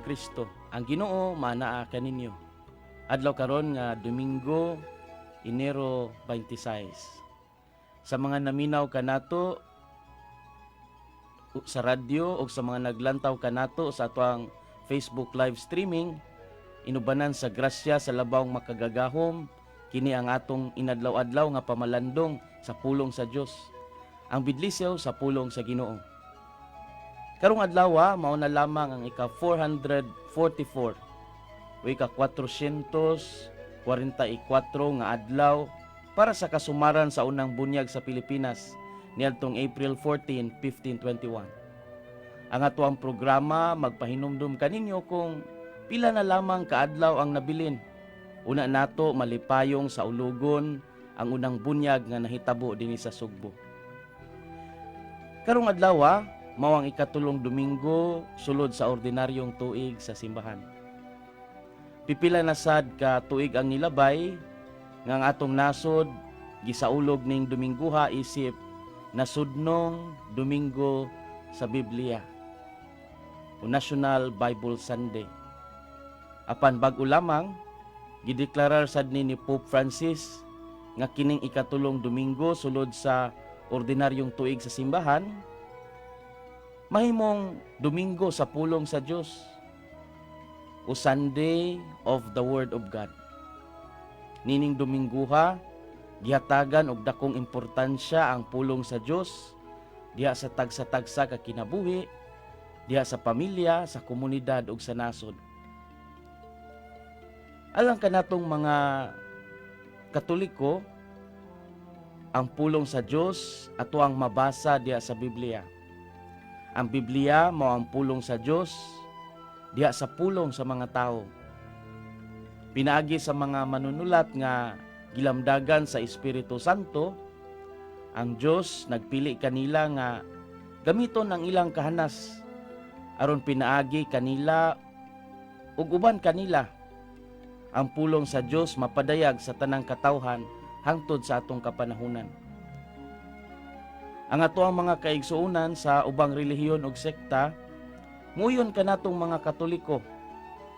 Kristo. Ang Ginoo manaa kaninyo. Adlaw karon nga Domingo, Enero 26. Sa mga naminaw kanato sa radyo o sa mga naglantaw kanato sa atoang Facebook live streaming, inubanan sa grasya sa labawng makagagahom, kini ang atong inadlaw-adlaw nga pamalandong sa pulong sa Dios. Ang bidlisew sa pulong sa Ginoo. Karong adlaw, mao na lamang ang ika 444 o ika 444 nga adlaw para sa kasumaran sa unang bunyag sa Pilipinas niadtong April 14, 1521. Ang atoang programa magpahinumdum kaninyo kung pila na lamang kaadlaw ang nabilin. Una nato malipayong sa ulugon ang unang bunyag nga nahitabo dinhi sa Sugbo. Karong adlaw, mao ang ikatulong Domingo sulod sa ordinaryong tuig sa simbahan. Pipila na sad ka tuig ang nilabay nga ang atong nasod gisaulog ning Domingguha isip nasudnong Domingo sa Biblia o National Bible Sunday. Apan bag-o lamang gideklarar sad ni Pope Francis nga kining ikatulong Domingo sulod sa ordinaryong tuig sa simbahan mahimong Domingo sa pulong sa Dios o Sunday of the Word of God. Nining Domingguha, gihatagan og dakong importansya ang pulong sa Dios diha sa tagsa-tagsa ka kinabuhi, diha sa pamilya, sa komunidad ug sa nasod. Alang kanatong mga Katoliko, ang pulong sa Dios ato ang mabasa diha sa Biblia. Ang Biblia mao ang pulong sa Dios diha sa pulong sa mga tao. Pinaagi sa mga manunulat nga gilamdagan sa Espiritu Santo, ang Dios nagpili kanila nga gamiton ang ilang kahanas aron pinaagi kanila ug uban kanila ang pulong sa Dios mapadayag sa tanang katawhan hangtod sa atong kapanahunan. Ang ato ang mga kaigsuonan sa ubang relihiyon ug sekta, muyon kanatong mga Katoliko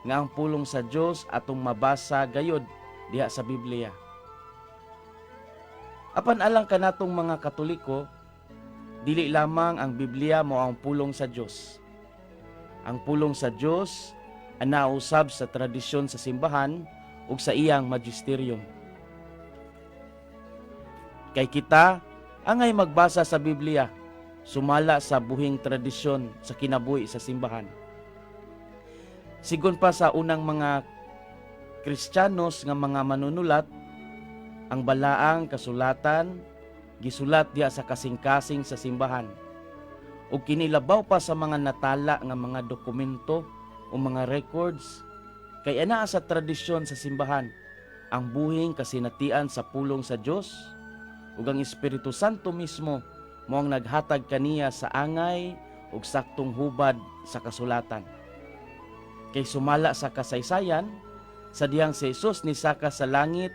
nga ang pulong sa Dios atong mabasa gayod diha sa Biblia. Apan alang kanatong mga Katoliko, dili lamang ang Biblia mao ang pulong sa Dios. Ang pulong sa Dios ang nausab sa tradisyon sa simbahan ug sa iyang magisterium. Kay kita angay magbasa sa Biblia sumala sa buhing tradisyon sa kinabuhi sa simbahan. Sigon pa sa unang mga Kristiyanos nga mga manunulat, ang balaang kasulatan gisulat diha sa kasing-kasing sa simbahan. Ug kinilabaw pa sa mga natala nga mga dokumento o mga records kay anaa sa tradisyon sa simbahan ang buhing kasinatian sa pulong sa Dios ug ang Espiritu Santo mismo mao ang naghatag kaniya sa angay ug saktong hubad sa kasulatan. Kay sumala sa kasaysayan, sa dihang si Jesus nisaka sa langit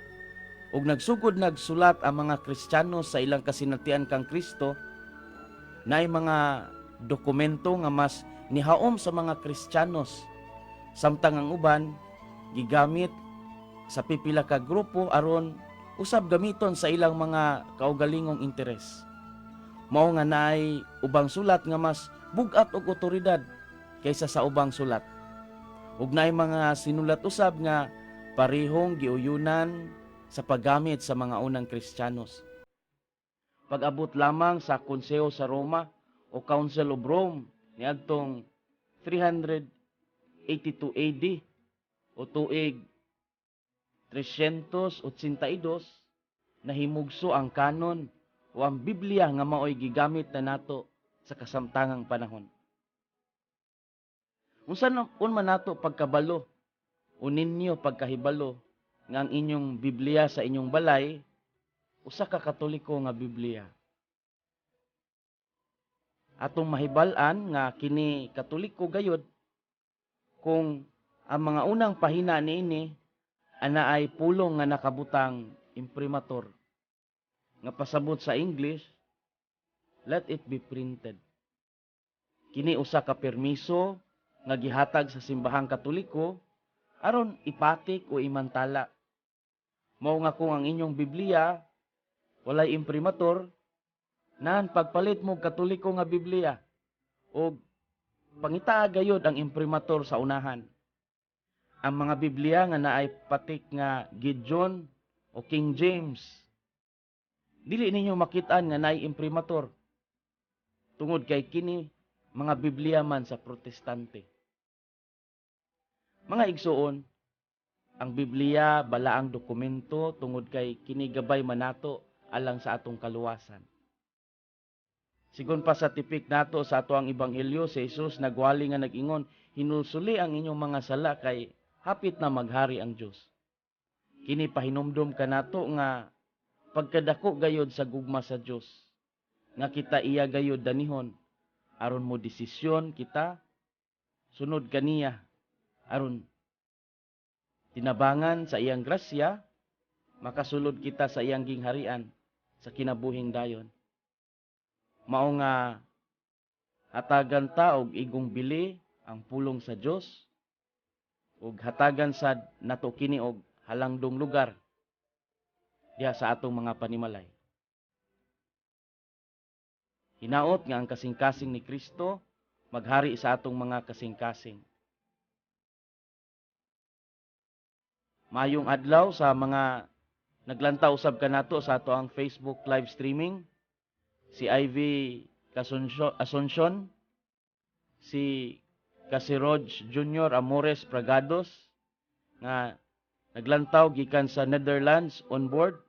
ug nagsugod nagsulat ang mga Kristiyano sa ilang kasinatian kang Kristo, naay mga dokumento nga mas nihaom sa mga Kristiyanos samtang ang uban gigamit sa pipila ka grupo aron usab gamiton sa ilang mga kaugalingong interes. Mao nga naay ubang sulat nga mas bug-at og otoridad kaysa sa ubang sulat. Ug naay mga sinulat usab nga parehong giuyunan sa paggamit sa mga unang Kristiyanos. Pag-abot lamang sa Konseho sa Roma o Council of Rome niadtong 382 AD o tuig 382, nahimugso ang kanon o ang Biblia nga maoy gigamit na nato sa kasamtangang panahon. Unsa un man nato pagkabalo o ninyo pagkahibalo nga ang inyong Biblia sa inyong balay usa ka Katoliko nga Biblia? Atong mahibal-an nga kini Katoliko gayod kung ang mga unang pahina niini ana ay pulong nga nakabutang imprimatur nga pasabot sa English, "Let it be printed." Kini usa ka permiso Nga gihatag sa Simbahang Katoliko aron ipatik o imantala. Mao nga kung ang inyong Biblia walay imprimatur, nan pagpalit mo Katoliko nga Biblia og pangitaa gayod ang imprimatur sa unahan. Ang mga Biblia nga naay patik nga Gideon o King James, dili ninyo makitaan nga naay imprimatur tungod kay kini mga Biblia man sa Protestante. Mga igsuon, ang Biblia balaang dokumento tungod kay kini gabay man nato alang sa atong kaluwasan. Sigon pa sa tipik nato sa ato ang Ebanghelyo, si Jesus nagwali nga nag-ingon, "Hinulsuli ang inyong mga sala kay hapit na maghari ang Dios." Kini pahinumdom kanato nga pagkadako gayod sa gugma sa Dios nga kita iya gayod danihon aron mo desisyon kita sunod kaniya, aron tinabangan sa iyang grasya, makasulod kita sa iyang gingharian sa kinabuhing dayon. Mao nga hatagan ta og igong bili ang pulong sa Dios ug hatagan sad nato kini og halangdong lugar diha sa atong mga panimalay. Hinaot nga ang kasing-kasing ni Kristo maghari sa atong mga kasing-kasing. Mayong adlaw sa mga naglantaw usab kanato sa ato ang Facebook live streaming, si Ivy Asuncion, si Casiroj Junior Amores Pragados nga naglantaw gikan sa Netherlands on board,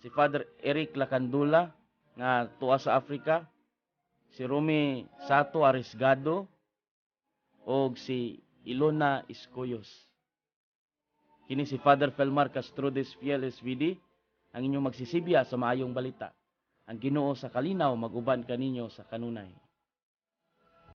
si Father Eric Lacandula nga tuwa sa Africa, si Rumi Sato Arisgado og si Ilona Escoyos. Kini si Father Felmar Castrodes Fiel SVD, ang inyong magsisibya sa maayong balita. Ang Ginoo sa kalinaw mag-uban kaninyo sa kanunay.